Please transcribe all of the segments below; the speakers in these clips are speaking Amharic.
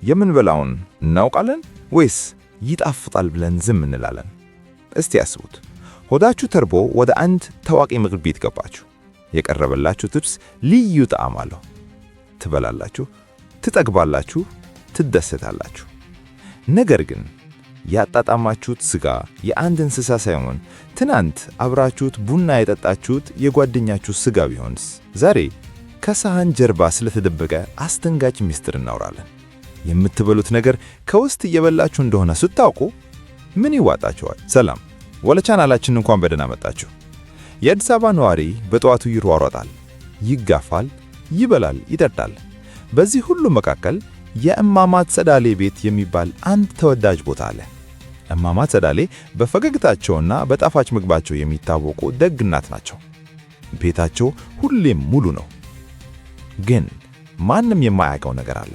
የምንበላውን እናውቃለን ወይስ ይጣፍጣል ብለን ዝም እንላለን? እስቲ አስቡት። ሆዳችሁ ተርቦ ወደ አንድ ታዋቂ ምግብ ቤት ገባችሁ። የቀረበላችሁ ጥብስ ልዩ ጣዕም አለው። ትበላላችሁ፣ ትጠግባላችሁ፣ ትደሰታላችሁ። ነገር ግን ያጣጣማችሁት ስጋ የአንድ እንስሳ ሳይሆን ትናንት አብራችሁት ቡና የጠጣችሁት የጓደኛችሁ ስጋ ቢሆንስ? ዛሬ ከሰሃን ጀርባ ስለተደበቀ አስደንጋጭ ምስጢር እናወራለን። የምትበሉት ነገር ከውስጥ እየበላችሁ እንደሆነ ስታውቁ ምን ይዋጣችኋል? ሰላም፣ ወደ ቻናላችን እንኳን በደህና መጣችሁ። የአዲስ አበባ ነዋሪ በጠዋቱ ይሯሯጣል፣ ይጋፋል፣ ይበላል፣ ይጠጣል። በዚህ ሁሉ መካከል የእማማ ጸዳሌ ቤት የሚባል አንድ ተወዳጅ ቦታ አለ። እማማ ጸዳሌ በፈገግታቸውና በጣፋጭ ምግባቸው የሚታወቁ ደግ እናት ናቸው። ቤታቸው ሁሌም ሙሉ ነው። ግን ማንም የማያውቀው ነገር አለ።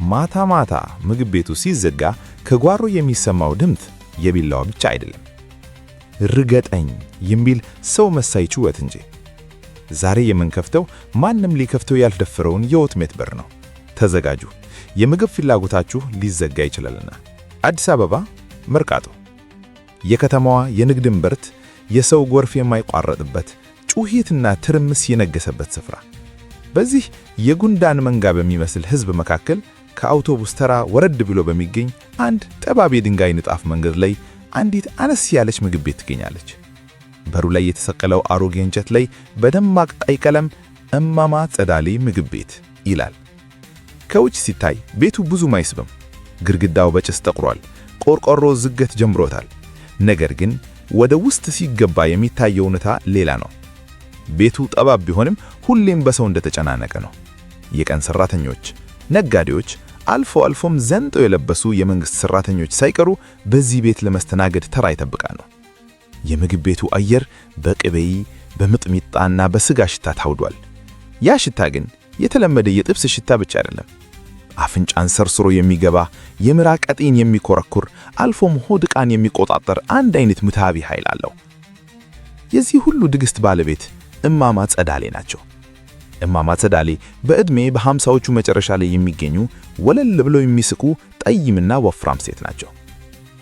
ማታ ማታ ምግብ ቤቱ ሲዘጋ ከጓሮ የሚሰማው ድምፅ የቢላዋ ብቻ አይደለም፣ ርገጠኝ የሚል ሰው መሳይ ጩኸት እንጂ። ዛሬ የምንከፍተው ማንም ሊከፍተው ያልደፈረውን የወጥመድ በር ነው። ተዘጋጁ፣ የምግብ ፍላጎታችሁ ሊዘጋ ይችላልና። አዲስ አበባ መርካቶ፣ የከተማዋ የንግድ እምብርት፣ የሰው ጎርፍ የማይቋረጥበት፣ ጩኸትና ትርምስ የነገሰበት ስፍራ። በዚህ የጉንዳን መንጋ በሚመስል ሕዝብ መካከል ከአውቶቡስ ተራ ወረድ ብሎ በሚገኝ አንድ ጠባብ የድንጋይ ንጣፍ መንገድ ላይ አንዲት አነስ ያለች ምግብ ቤት ትገኛለች። በሩ ላይ የተሰቀለው አሮጌ እንጨት ላይ በደማቅ ቀይ ቀለም እማማ ጸዳሌ ምግብ ቤት ይላል። ከውጭ ሲታይ ቤቱ ብዙም አይስብም። ግድግዳው በጭስ ጠቁሯል፣ ቆርቆሮ ዝገት ጀምሮታል። ነገር ግን ወደ ውስጥ ሲገባ የሚታየው እውነታ ሌላ ነው። ቤቱ ጠባብ ቢሆንም ሁሌም በሰው እንደተጨናነቀ ነው። የቀን ሰራተኞች፣ ነጋዴዎች፣ አልፎ አልፎም ዘንጠው የለበሱ የመንግስት ሰራተኞች ሳይቀሩ በዚህ ቤት ለመስተናገድ ተራ ይጠብቃሉ። የምግብ ቤቱ አየር በቅቤ፣ በሚጥሚጣና በስጋ ሽታ ታውዷል። ያ ሽታ ግን የተለመደ የጥብስ ሽታ ብቻ አይደለም። አፍንጫን ሰርስሮ የሚገባ፣ የምራቅ ቀጢን የሚኮረኩር፣ አልፎም ሆድ ዕቃን የሚቆጣጠር አንድ አይነት ምትሃታዊ ኃይል አለው። የዚህ ሁሉ ድግስ ባለቤት እማማ ጸዳሌ ናቸው። እማማ ጸዳሌ በዕድሜ በ50ዎቹ መጨረሻ ላይ የሚገኙ፣ ወለል ብለው የሚስቁ ጠይምና ወፍራም ሴት ናቸው።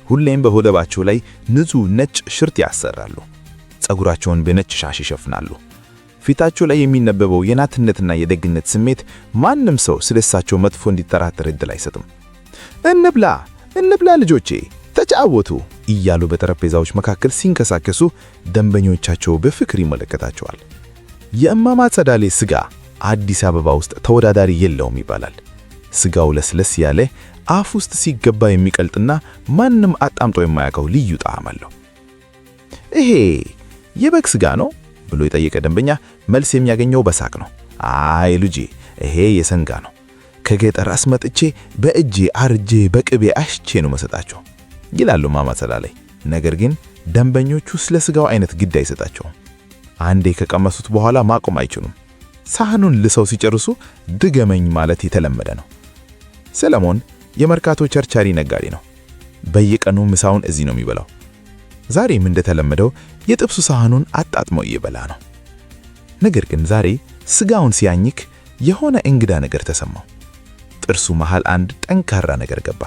ሁሌም በወገባቸው ላይ ንጹህ ነጭ ሽርጥ ያሰራሉ። ፀጉራቸውን በነጭ ሻሽ ይሸፍናሉ። ፊታቸው ላይ የሚነበበው የእናትነትና የደግነት ስሜት ማንም ሰው ስለሳቸው መጥፎ እንዲጠራጠር ዕድል አይሰጥም። "እንብላ፣ እንብላ ልጆቼ፣ ተጫወቱ" እያሉ በጠረጴዛዎች መካከል ሲንቀሳቀሱ ደንበኞቻቸው በፍቅር ይመለከታቸዋል። የእማማ ጸዳሌ ስጋ አዲስ አበባ ውስጥ ተወዳዳሪ የለውም ይባላል። ስጋው ለስለስ ያለ፣ አፍ ውስጥ ሲገባ የሚቀልጥና ማንም አጣምጦ የማያውቀው ልዩ ጣዕም አለው። "ይሄ የበግ ስጋ ነው?" ብሎ የጠየቀ ደንበኛ መልስ የሚያገኘው በሳቅ ነው። "አይ ልጄ፣ ይሄ የሰንጋ ነው። ከገጠር አስመጥቼ በእጄ አርጄ በቅቤ አሽቼ ነው መሰጣቸው" ይላሉ እማማ ጸዳሌ። ነገር ግን ደንበኞቹ ስለ ስጋው አይነት ግድ አይሰጣቸውም። አንዴ ከቀመሱት በኋላ ማቆም አይችሉም። ሳህኑን ልሰው ሲጨርሱ "ድገመኝ" ማለት የተለመደ ነው። ሰለሞን የመርካቶ ቸርቻሪ ነጋዴ ነው። በየቀኑ ምሳውን እዚህ ነው የሚበላው። ዛሬም እንደተለመደው የጥብሱ ሳህኑን አጣጥሞ እየበላ ነው። ነገር ግን ዛሬ ስጋውን ሲያኝክ የሆነ እንግዳ ነገር ተሰማው። ጥርሱ መሃል አንድ ጠንካራ ነገር ገባ።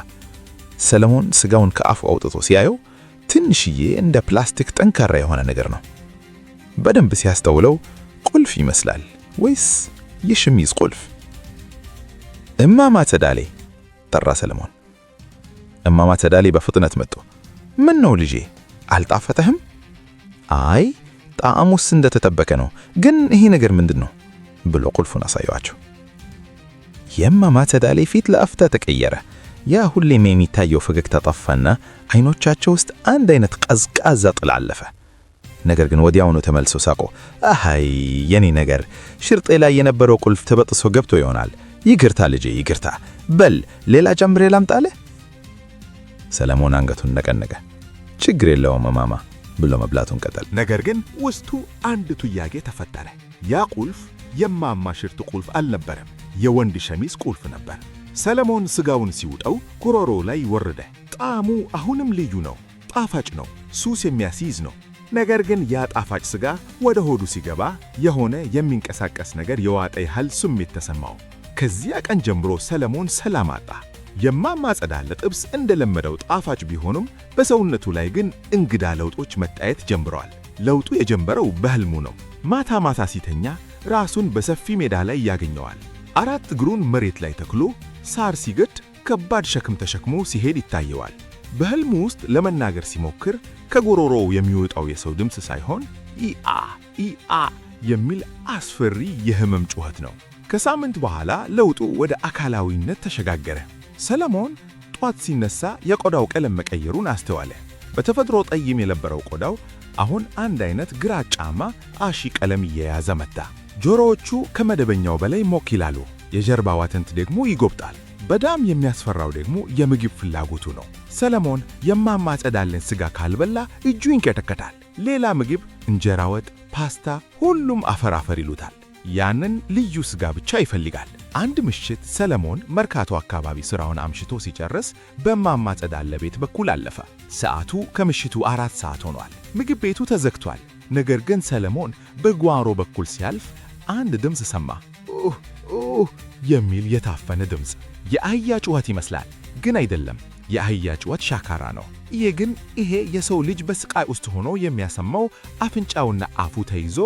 ሰለሞን ስጋውን ከአፉ አውጥቶ ሲያየው ትንሽዬ እንደ ፕላስቲክ ጠንካራ የሆነ ነገር ነው። በደንብ ሲያስተውለው ቁልፍ ይመስላል፣ ወይስ የሸሚዝ ቁልፍ? "እማማ ጸዳሌ!" ጠራ ሰለሞን። እማማ ጸዳሌ በፍጥነት መጡ። "ምን ነው ልጄ፣ አልጣፈጠህም?" "አይ፣ ጣዕሙስ እንደተጠበቀ ነው፣ ግን ይሄ ነገር ምንድን ነው?" ብሎ ቁልፉን አሳየዋቸው። የእማማ ጸዳሌ ፊት ለአፍታ ተቀየረ። ያ ሁሌም የሚታየው ፈገግታ ጠፋና አይኖቻቸው ውስጥ አንድ አይነት ቀዝቃዛ ጥላ አለፈ። ነገር ግን ወዲያውኑ ተመልሰው ሳቁ። "አሃይ የኔ ነገር፣ ሽርጤ ላይ የነበረው ቁልፍ ተበጥሶ ገብቶ ይሆናል። ይቅርታ ልጄ፣ ይቅርታ። በል ሌላ ጨምሬ ላምጣልህ?" ሰለሞን አንገቱን ነቀነቀ። "ችግር የለውም እማማ" ብሎ መብላቱን ቀጠለ። ነገር ግን ውስጡ አንድ ጥያቄ ተፈጠረ። ያ ቁልፍ የማማ ሽርጥ ቁልፍ አልነበረም፣ የወንድ ሸሚዝ ቁልፍ ነበር። ሰለሞን ስጋውን ሲውጠው ጉሮሮው ላይ ወረደ። ጣዕሙ አሁንም ልዩ ነው፣ ጣፋጭ ነው፣ ሱስ የሚያስይዝ ነው። ነገር ግን ያ ጣፋጭ ስጋ ወደ ሆዱ ሲገባ የሆነ የሚንቀሳቀስ ነገር የዋጠ ያህል ስሜት ተሰማው። ከዚያ ቀን ጀምሮ ሰለሞን ሰላም አጣ። የማማ ጸዳለ ጥብስ እንደለመደው ጣፋጭ ቢሆንም በሰውነቱ ላይ ግን እንግዳ ለውጦች መታየት ጀምረዋል። ለውጡ የጀመረው በሕልሙ ነው። ማታ ማታ ሲተኛ ራሱን በሰፊ ሜዳ ላይ ያገኘዋል። አራት እግሩን መሬት ላይ ተክሎ ሳር ሲግጥ፣ ከባድ ሸክም ተሸክሞ ሲሄድ ይታየዋል። በሕልሙ ውስጥ ለመናገር ሲሞክር ከጉሮሮው የሚወጣው የሰው ድምፅ ሳይሆን ኢአ ኢአ የሚል አስፈሪ የህመም ጩኸት ነው። ከሳምንት በኋላ ለውጡ ወደ አካላዊነት ተሸጋገረ። ሰለሞን ጧት ሲነሳ የቆዳው ቀለም መቀየሩን አስተዋለ። በተፈጥሮ ጠይም የነበረው ቆዳው አሁን አንድ አይነት ግራጫማ ashy ቀለም እየያዘ መጣ። ጆሮዎቹ ከመደበኛው በላይ ሞቅ ይላሉ፣ የጀርባው አጥንት ደግሞ ይጎብጣል። በጣም የሚያስፈራው ደግሞ የምግብ ፍላጎቱ ነው። ሰለሞን የማማ ጸዳለን ስጋ ካልበላ እጁ ይንቀጠቀጣል። ሌላ ምግብ፣ እንጀራ፣ ወጥ፣ ፓስታ፣ ሁሉም አፈር አፈር ይሉታል። ያንን ልዩ ስጋ ብቻ ይፈልጋል። አንድ ምሽት ሰለሞን መርካቶ አካባቢ ስራውን አምሽቶ ሲጨርስ በማማ ጸዳለ ቤት በኩል አለፈ። ሰዓቱ ከምሽቱ 4 ሰዓት ሆኗል። ምግብ ቤቱ ተዘግቷል። ነገር ግን ሰለሞን በጓሮ በኩል ሲያልፍ አንድ ድምፅ ሰማ። ኡህ ኡህ የሚል የታፈነ ድምፅ። የአህያ ጩኸት ይመስላል፣ ግን አይደለም። የአህያ ጩኸት ሻካራ ነው። ይሄ ግን ይሄ የሰው ልጅ በስቃይ ውስጥ ሆኖ የሚያሰማው አፍንጫውና አፉ ተይዞ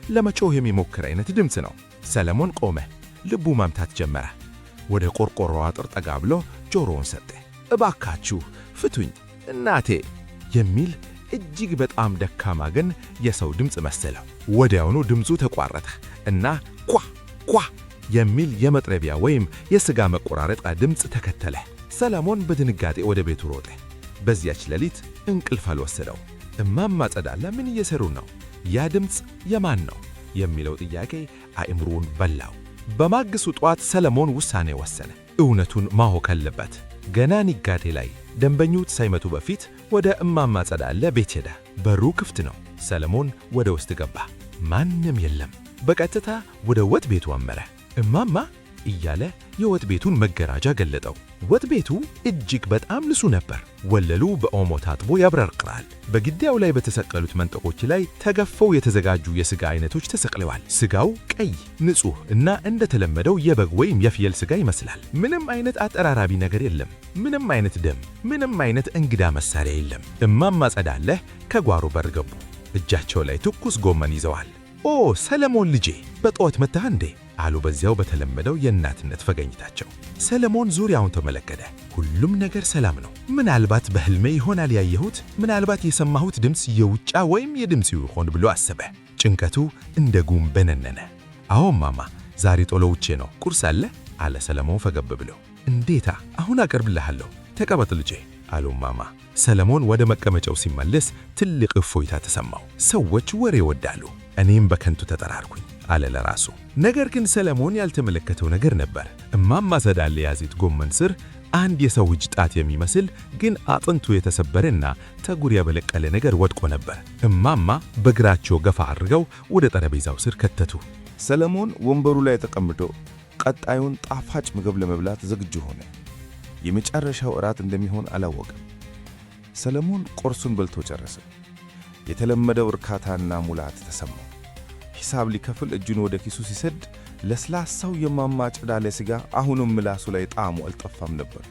ለመጮህ የሚሞክር አይነት ድምፅ ነው። ሰለሞን ቆመ። ልቡ መምታት ጀመረ። ወደ ቆርቆሮ አጥር ጠጋ ብሎ ጆሮውን ሰጠ። "እባካችሁ ፍቱኝ እናቴ" የሚል እጅግ በጣም ደካማ ግን የሰው ድምፅ መሰለው። ወዲያውኑ ድምፁ ተቋረጠ እና ኳ ኳ የሚል የመጥረቢያ ወይም የሥጋ መቆራረጫ ድምፅ ተከተለ። ሰለሞን በድንጋጤ ወደ ቤቱ ሮጠ። በዚያች ሌሊት እንቅልፍ አልወሰደው። እማማ ጸዳለ ምን እየሰሩ ነው? ያ ድምፅ የማን ነው? የሚለው ጥያቄ አእምሮውን በላው። በማግስቱ ጠዋት ሰለሞን ውሳኔ ወሰነ። እውነቱን ማወቅ አለበት። ገና ንጋት ላይ ደንበኞች ሳይመጡ በፊት ወደ እማማ ጸዳለ ቤት ሄደ። በሩ ክፍት ነው። ሰለሞን ወደ ውስጥ ገባ። ማንም የለም። በቀጥታ ወደ ወጥ ቤቱ አመረ። "እማማ" እያለ የወጥ ቤቱን መጋረጃ ገለጠው። ወጥ ቤቱ እጅግ በጣም ንጹህ ነበር። ወለሉ በኦሞ ታጥቦ ያብረቀርቃል። በግድግዳው ላይ በተሰቀሉት መንጠቆች ላይ ተገፈው የተዘጋጁ የሥጋ አይነቶች ተሰቅለዋል። ስጋው ቀይ፣ ንጹህ እና እንደተለመደው የበግ ወይም የፍየል ስጋ ይመስላል። ምንም አይነት አጠራጣሪ ነገር የለም። ምንም አይነት ደም፣ ምንም አይነት እንግዳ መሳሪያ የለም። እማማ ጸዳለህ ከጓሮ በር ገቡ። እጃቸው ላይ ትኩስ ጎመን ይዘዋል። "ኦ ሰለሞን ልጄ፣ በጠዋት መጣህ እንዴ?" አሉ በዚያው በተለመደው የእናትነት ፈገግታቸው። ሰለሞን ዙሪያውን ተመለከተ። ሁሉም ነገር ሰላም ነው። ምናልባት በሕልሜ ይሆናል ያየሁት፣ ምናልባት የሰማሁት ድምፅ የውሻ ወይም የድመት ይሆን ብሎ አሰበ። ጭንቀቱ እንደ ጉም በነነ። "አዎ እማማ፣ ዛሬ ቶሎ ወጥቼ ነው። ቁርስ አለ?" አለ ሰለሞን ፈገግ ብሎ። "እንዴታ፣ አሁን አቀርብልሃለሁ። ተቀመጥ ልጄ" አሉ እማማ። ሰለሞን ወደ መቀመጫው ሲመለስ ትልቅ እፎይታ ተሰማው። ሰዎች ወሬ ይወዳሉ፣ እኔም በከንቱ ተጠራጠርኩኝ አለ ለራሱ። ነገር ግን ሰለሞን ያልተመለከተው ነገር ነበር። እማማ ጸዳለ የያዙት ጎመን ስር አንድ የሰው እጅ ጣት የሚመስል ግን አጥንቱ የተሰበረና ጠጉር ያበቀለ ነገር ወድቆ ነበር። እማማ በእግራቸው ገፋ አድርገው ወደ ጠረጴዛው ስር ከተቱ። ሰለሞን ወንበሩ ላይ ተቀምጦ ቀጣዩን ጣፋጭ ምግብ ለመብላት ዝግጁ ሆነ። የመጨረሻው እራት እንደሚሆን አላወቀም። ሰለሞን ቁርሱን በልቶ ጨረሰ። የተለመደው እርካታና ሙላት ተሰማው። ሂሳብ ሊከፍል እጁን ወደ ኪሱ ሲሰድ ለስላሳው የማማ ጸዳለ ሥጋ አሁንም ምላሱ ላይ ጣዕሙ አልጠፋም ነበር።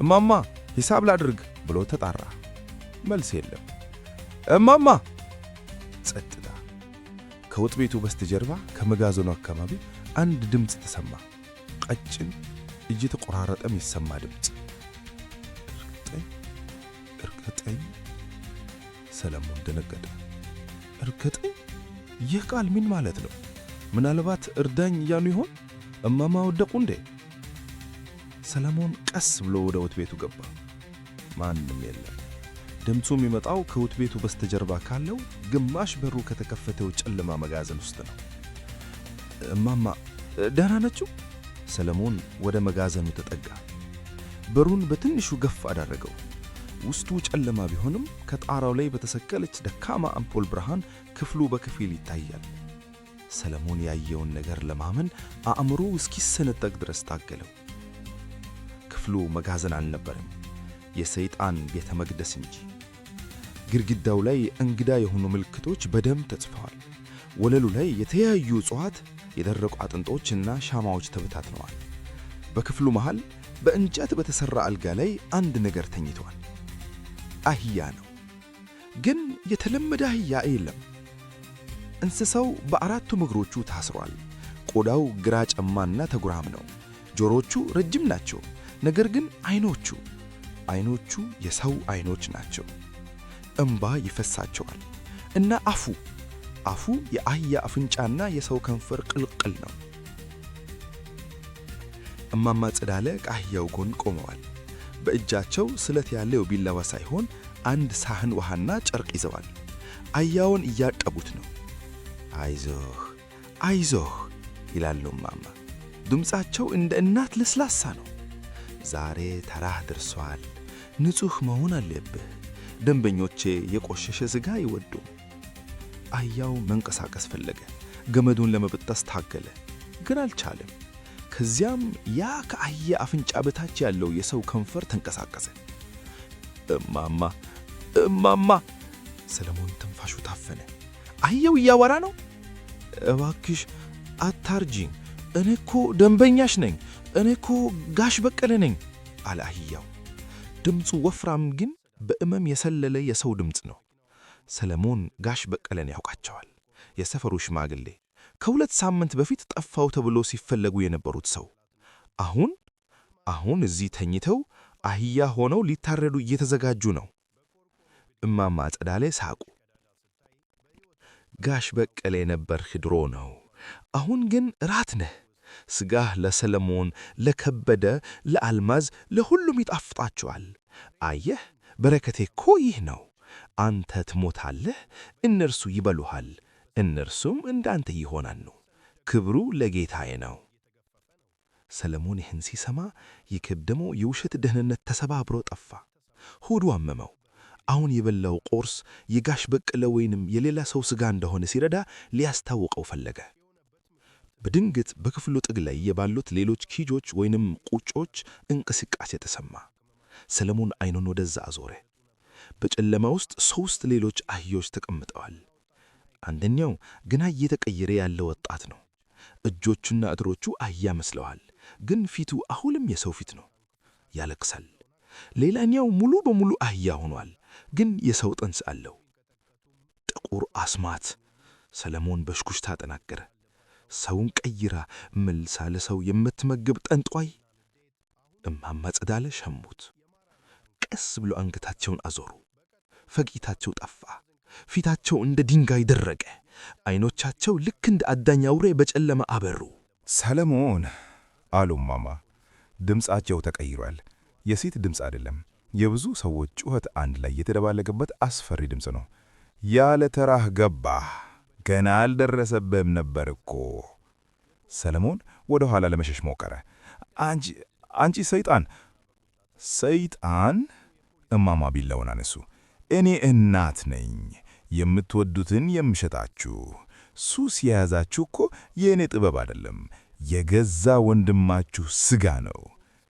"እማማ፣ ሂሳብ ላድርግ" ብሎ ተጣራ። መልስ የለም። "እማማ!" ጸጥታ። ከወጥ ቤቱ በስተጀርባ ከመጋዘኑ አካባቢ አንድ ድምፅ ተሰማ። ቀጭን፣ እየተቆራረጠ የሚሰማ ድምፅ። "እርግጠኝ፣ እርግጠኝ።" ሰለሞን ደነገጠ። እርግጠኝ? ይህ ቃል ምን ማለት ነው? ምናልባት እርዳኝ እያሉ ይሆን? እማማ ወደቁ እንዴ? ሰለሞን ቀስ ብሎ ወደ ወጥ ቤቱ ገባ። ማንም የለም። ድምፁ የሚመጣው ከወጥ ቤቱ በስተጀርባ ካለው ግማሽ በሩ ከተከፈተው ጨለማ መጋዘን ውስጥ ነው። "እማማ ደህና ናችሁ?" ሰለሞን ወደ መጋዘኑ ተጠጋ። በሩን በትንሹ ገፋ አደረገው። ውስጡ ጨለማ ቢሆንም ከጣራው ላይ በተሰቀለች ደካማ አምፖል ብርሃን ክፍሉ በከፊል ይታያል። ሰለሞን ያየውን ነገር ለማመን አእምሮው እስኪሰነጠቅ ድረስ ታገለው። ክፍሉ መጋዘን አልነበረም፣ የሰይጣን ቤተ መቅደስ እንጂ። ግድግዳው ላይ እንግዳ የሆኑ ምልክቶች በደም ተጽፈዋል። ወለሉ ላይ የተለያዩ እጽዋት፣ የደረቁ አጥንቶች እና ሻማዎች ተበታትነዋል። በክፍሉ መሃል በእንጨት በተሠራ አልጋ ላይ አንድ ነገር ተኝቷል። አህያ ነው፣ ግን የተለመደ አህያ የለም። እንስሳው በአራቱም እግሮቹ ታስሯል። ቆዳው ግራጫማና ተጉራም ነው። ጆሮቹ ረጅም ናቸው፣ ነገር ግን አይኖቹ የሰው አይኖች ናቸው። እምባ ይፈሳቸዋል እና አፉ የአህያ አፍንጫና የሰው ከንፈር ቅልቅል ነው። እማማ ጽዳለ ከአህያው ጎን ቆመዋል። በእጃቸው ስለት ያለው ቢላዋ ሳይሆን አንድ ሳህን ውሃና ጨርቅ ይዘዋል። አህያውን እያጠቡት ነው። "አይዞህ፣ አይዞህ" ይላሉ እማማ። ድምፃቸው እንደ እናት ለስላሳ ነው። "ዛሬ ተራህ ደርሷል። ንጹሕ መሆን አለብህ። ደንበኞቼ የቆሸሸ ሥጋ አይወዱም።" አህያው መንቀሳቀስ ፈለገ። ገመዱን ለመበጠስ ታገለ፣ ግን አልቻለም። ከዚያም ያ ከአህያ አፍንጫ በታች ያለው የሰው ከንፈር ተንቀሳቀሰ። "እማማ፣ እማማ!" ሰለሞን ትንፋሹ ታፈነ። አህያው እያወራ ነው። "እባክሽ አታርጂኝ፣ እኔ እኮ ደንበኛሽ ነኝ፣ እኔ እኮ ጋሽ በቀለ ነኝ" አለ አህያው። ድምፁ ወፍራም ግን በእመም የሰለለ የሰው ድምፅ ነው። ሰለሞን ጋሽ በቀለን ያውቃቸዋል። የሰፈሩ ሽማግሌ፣ ከ2 ሳምንት በፊት ጠፋው ተብሎ ሲፈለጉ የነበሩት ሰው አሁን እዚህ ተኝተው አህያ ሆነው ሊታረዱ እየተዘጋጁ ነው። እማማ ጸዳሌ ሳቁ። "ጋሽ በቀለ የነበርህ ድሮ ነው። አሁን ግን እራት ነህ። ስጋህ ለሰለሞን፣ ለከበደ፣ ለአልማዝ፣ ለሁሉም ይጣፍጣቸዋል። አየህ፣ በረከቴ እኮ ይህ ነው። አንተ ትሞታለህ፣ እነርሱ ይበሉሃል፣ እነርሱም እንዳንተ ይሆናሉ። ክብሩ ለጌታዬ ነው።" ሰለሞን ይህን ሲሰማ የቀደመው የውሸት ደህንነት ተሰባብሮ ጠፋ። ሆዱ አመመው። አሁን የበላው ቁርስ የጋሽ በቀለ ወይንም የሌላ ሰው ሥጋ እንደሆነ ሲረዳ ሊያስታውቀው ፈለገ። በድንገት በክፍሉ ጥግ ላይ የባሉት ሌሎች cage ኦች ወይንም ቁጮች እንቅስቃሴ ተሰማ። ሰለሞን አይኑን ወደዛ አዞረ። በጨለማ ውስጥ ሦስት ሌሎች አህዮች ተቀምጠዋል። አንደኛው ገና እየተቀየረ ያለ ወጣት ነው። እጆቹና እግሮቹ አህያ መስለዋል፣ ግን ፊቱ አሁንም የሰው ፊት ነው። ያለቅሳል። ሌላኛው ሙሉ በሙሉ አህያ ሆኗል፣ ግን የሰው ጥርስ አለው። "ጥቁር አስማት!" ሰለሞን በሹክሹክታ ተናገረ። "ሰውን ቀይራ መልሳ ለሰው የምትመግብ ጠንቋይ!" እማማ ጸዳለ ሰሙት። ቀስ ብሎ አንገታቸውን አዞሩ። ፈገግታቸው ጠፋ። ፊታቸው እንደ ድንጋይ ደረቀ። አይኖቻቸው ልክ እንደ አዳኝ አውሬ በጨለማ አበሩ። "ሰለሞን!" አሉ እማማ። ድምፃቸው ተቀይሯል። የሴት ድምፅ አይደለም፣ የብዙ ሰዎች ጩኸት አንድ ላይ የተደባለቀበት አስፈሪ ድምፅ ነው። "ያለ ተራህ ገባህ። ገና አልደረሰብህም ነበር እኮ።" ሰለሞን ወደ ኋላ ለመሸሽ ሞከረ። "አንቺ፣ አንቺ ሰይጣን!" "ሰይጣን?" እማማ ቢላውን አነሱ። "እኔ እናት ነኝ፣ የምትወዱትን የምሸጣችሁ። ሱስ የያዛችሁ እኮ የእኔ ጥበብ አይደለም፣ የገዛ ወንድማችሁ ሥጋ ነው።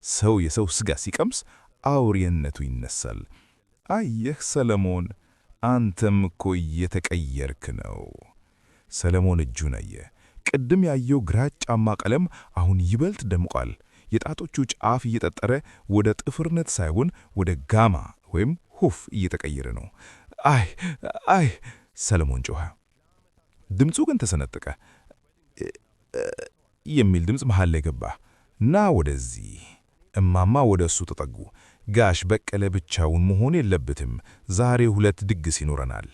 ሰው የሰው ሥጋ ሲቀምስ አውሬነቱ ይነሳል። አየህ ሰለሞን፣ አንተም እኮ እየተቀየርክ ነው።" ሰለሞን እጁን አየ። ቅድም ያየው ግራጫማ ቀለም አሁን ይበልጥ ደምቋል። የጣቶቹ ጫፍ እየጠጠረ ወደ ጥፍርነት ሳይሆን ወደ ጋማ ወይም hoof እየተቀየረ ነው። "አይ፣ አይ!" ሰለሞን ጮኸ። ድምፁ ግን ተሰነጠቀ። የሚል ድምፅ መሃል ላይ ገባ። "ና ወደዚህ።" እማማ ወደ እሱ ተጠጉ። "ጋሽ በቀለ ብቻውን መሆን የለበትም። ዛሬ ሁለት ድግስ ይኖረናል።"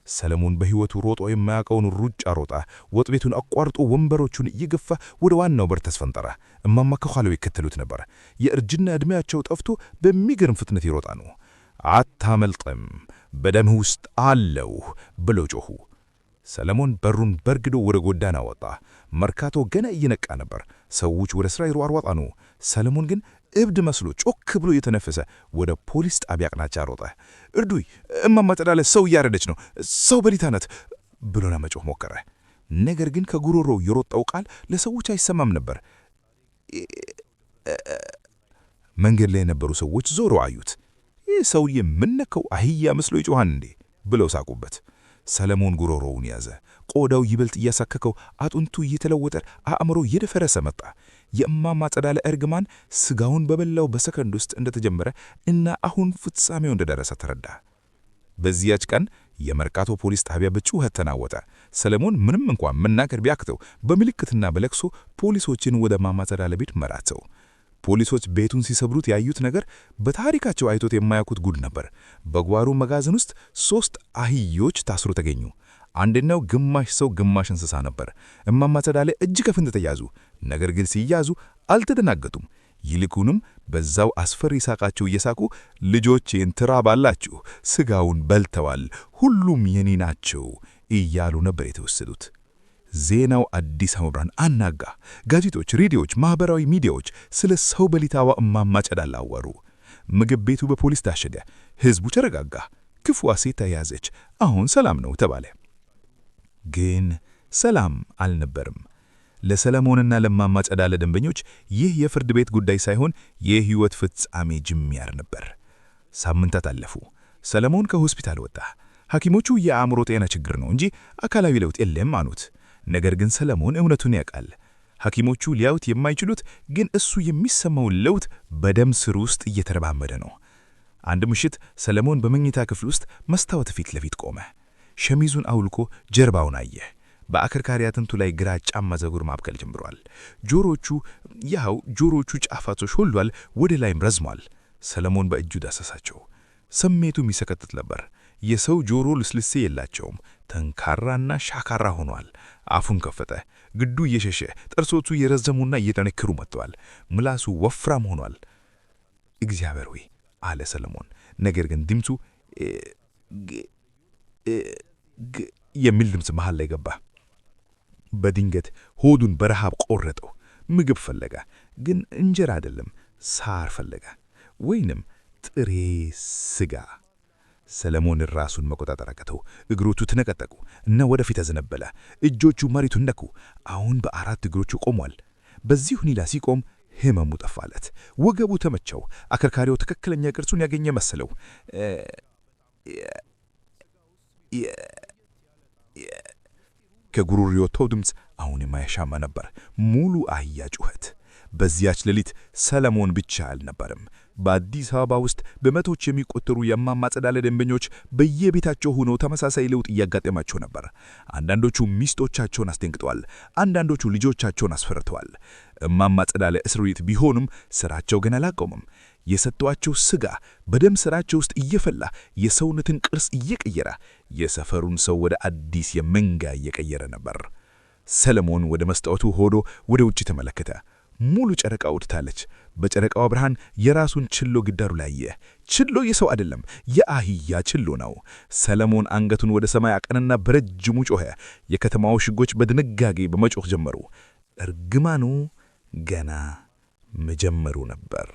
ሰለሞን በሕይወቱ ሮጦ የማያውቀውን ሩጫ ሮጠ። ወጥ ቤቱን አቋርጦ ወንበሮቹን እየገፋ ወደ ዋናው በር ተስፈንጠረ። እማማ ከኋላው ይከተሉት ነበር። የእርጅና ዕድሜያቸው ጠፍቶ በሚገርም ፍጥነት ይሮጣሉ። "አታመልጥም፣ በደምህ ውስጥ አለሁ" ብለው ጮኹ። ሰለሞን በሩን በርግዶ ወደ ጎዳና ወጣ። መርካቶ ገና እየነቃ ነበር። ሰዎች ወደ ሥራ ይሯሯጣሉ። ሰለሞን ግን እብድ መስሎ ጮክ ብሎ እየተነፈሰ ወደ ፖሊስ ጣቢያ አቅጣጫ ሮጠ። "እርዱኝ፣ እማማ ጸዳለ ሰው እያረደች ነው፣ ሰው በሊታ ናት" ብሎ ለመጮህ ሞከረ። ነገር ግን ከጉሮሮው የሮጠው ቃል ለሰዎች አይሰማም ነበር። መንገድ ላይ የነበሩ ሰዎች ዞሮ አዩት። "ይህ ሰውዬ ምን ነካው? አህያ መስሎ ይጮኻል እንዴ?" ብለው ሳቁበት። ሰለሞን ጉሮሮውን ያዘ። ቆዳው ይበልጥ እያሳከከው፣ አጥንቱ እየተለወጠ፣ አእምሮው እየደፈረሰ መጣ። የእማማ ጸዳለ እርግማን ስጋውን በበላው በሰከንድ ውስጥ እንደተጀመረ እና አሁን ፍጻሜው እንደደረሰ ተረዳ። በዚያች ቀን የመርካቶ ፖሊስ ጣቢያ በጩኸት ተናወጠ። ሰለሞን ምንም እንኳን መናገር ቢያቅተው በምልክትና በለቅሶ ፖሊሶችን ወደ እማማ ጸዳለ ቤት መራቸው። ፖሊሶች ቤቱን ሲሰብሩት ያዩት ነገር በታሪካቸው አይቶት የማያውቁት ጉድ ነበር። በጓሮ መጋዘን ውስጥ 3 አህዮች ታስሮ ተገኙ። አንደኛው ግማሽ ሰው ግማሽ እንስሳ ነበር። እማማ ጸዳለ እጅ ከፍንጅ ተያዙ። ነገር ግን ሲያዙ አልተደናገጡም። ይልቁንም በዛው አስፈሪ ሳቃቸው እየሳቁ ልጆቼን ትራባላችሁ፣ ስጋውን በልተዋል፣ ሁሉም የኔ ናቸው እያሉ ነበር የተወሰዱት። ዜናው አዲስ አበባን አናጋ። ጋዜጦች፣ ሬዲዮዎች፣ ማኅበራዊ ሚዲያዎች ስለ ሰው በሊታዋ እማማ ጸዳለ አወሩ። ምግብ ቤቱ በፖሊስ ታሸገ። ሕዝቡ ተረጋጋ። ክፉዋ ሴት ተያዘች። አሁን ሰላም ነው ተባለ። ግን ሰላም አልነበርም። ለሰለሞንና ለእማማ ጸዳለ ደንበኞች ይህ የፍርድ ቤት ጉዳይ ሳይሆን የሕይወት ፍጻሜ ጅማሬ ነበር። ሳምንታት አለፉ። ሰለሞን ከሆስፒታል ወጣ። ሐኪሞቹ የአእምሮ ጤና ችግር ነው እንጂ አካላዊ ለውጥ የለም አሉት። ነገር ግን ሰለሞን እውነቱን ያውቃል። ሐኪሞቹ ሊያዩት የማይችሉት ግን እሱ የሚሰማውን ለውጥ በደም ስር ውስጥ እየተረማመደ ነው። አንድ ምሽት ሰለሞን በመኝታ ክፍል ውስጥ መስታወት ፊት ለፊት ቆመ። ሸሚዙን አውልቆ ጀርባውን አየ። በአከርካሪ አጥንቱ ላይ ግራጫማ ፀጉር ማብቀል ጀምሯል። ጆሮቹ ያው ጆሮቹ ጫፋቸው ሾሏል፣ ወደ ላይም ረዝሟል። ሰለሞን በእጁ ዳሰሳቸው። ስሜቱ የሚሰቀጥጥ ነበር። የሰው ጆሮ ልስልሴ የላቸውም። ጠንካራና ሻካራ ሆኗል። አፉን ከፈተ። ግዱ እየሸሸ ጥርሶቹ እየረዘሙና እየጠነከሩ መጥተዋል። ምላሱ ወፍራም ሆኗል። እግዚአብሔር ሆይ አለ ሰለሞን። ነገር ግን ድምፁ የሚል ድምፅ መሃል ላይ ገባ። በድንገት ሆዱን በረሃብ ቆረጠው። ምግብ ፈለገ፣ ግን እንጀራ አይደለም፣ ሳር ፈለገ፣ ወይንም ጥሬ ስጋ። ሰለሞን ራሱን መቆጣጠር አቃተው። እግሮቹ ተነቀጠቁ እና ወደፊት አዘነበለ። እጆቹ መሬቱን ነኩ። አሁን በአራት እግሮቹ ቆሟል። በዚህ ሁኔታ ሲቆም ህመሙ ጠፋለት። ወገቡ ተመቸው። አከርካሪው ትክክለኛ ቅርጹን ያገኘ መሰለው። ከጉሮሮ የወጣው ድምፅ አሁን የማያሻማ ነበር። ሙሉ አህያ ጩኸት። በዚያች ሌሊት ሰለሞን ብቻ አልነበረም። በአዲስ አበባ ውስጥ በመቶዎች የሚቆጠሩ የእማማ ጸዳለ ደንበኞች በየቤታቸው ሆነው ተመሳሳይ ለውጥ እያጋጠማቸው ነበር። አንዳንዶቹ ሚስቶቻቸውን አስደንግጠዋል። አንዳንዶቹ ልጆቻቸውን አስፈርተዋል። እማማ ጸዳለ እስር ቤት ቢሆኑም ስራቸው ግን አላቆሙም። የሰጧቸው ስጋ በደም ስራቸው ውስጥ እየፈላ የሰውነትን ቅርጽ እየቀየረ የሰፈሩን ሰው ወደ አዲስ የመንጋ እየቀየረ ነበር። ሰለሞን ወደ መስታወቱ ሆዶ ወደ ውጭ ተመለከተ። ሙሉ ጨረቃ ወጥታለች። በጨረቃዋ ብርሃን የራሱን ችሎ ግዳሩ ላይ አየ። ችሎ የሰው አይደለም፣ የአህያ ችሎ ነው። ሰለሞን አንገቱን ወደ ሰማይ አቀንና በረጅሙ ጮኸ። የከተማው ሽጎች በድንጋጌ በመጮኽ ጀመሩ። እርግማኑ ገና መጀመሩ ነበር።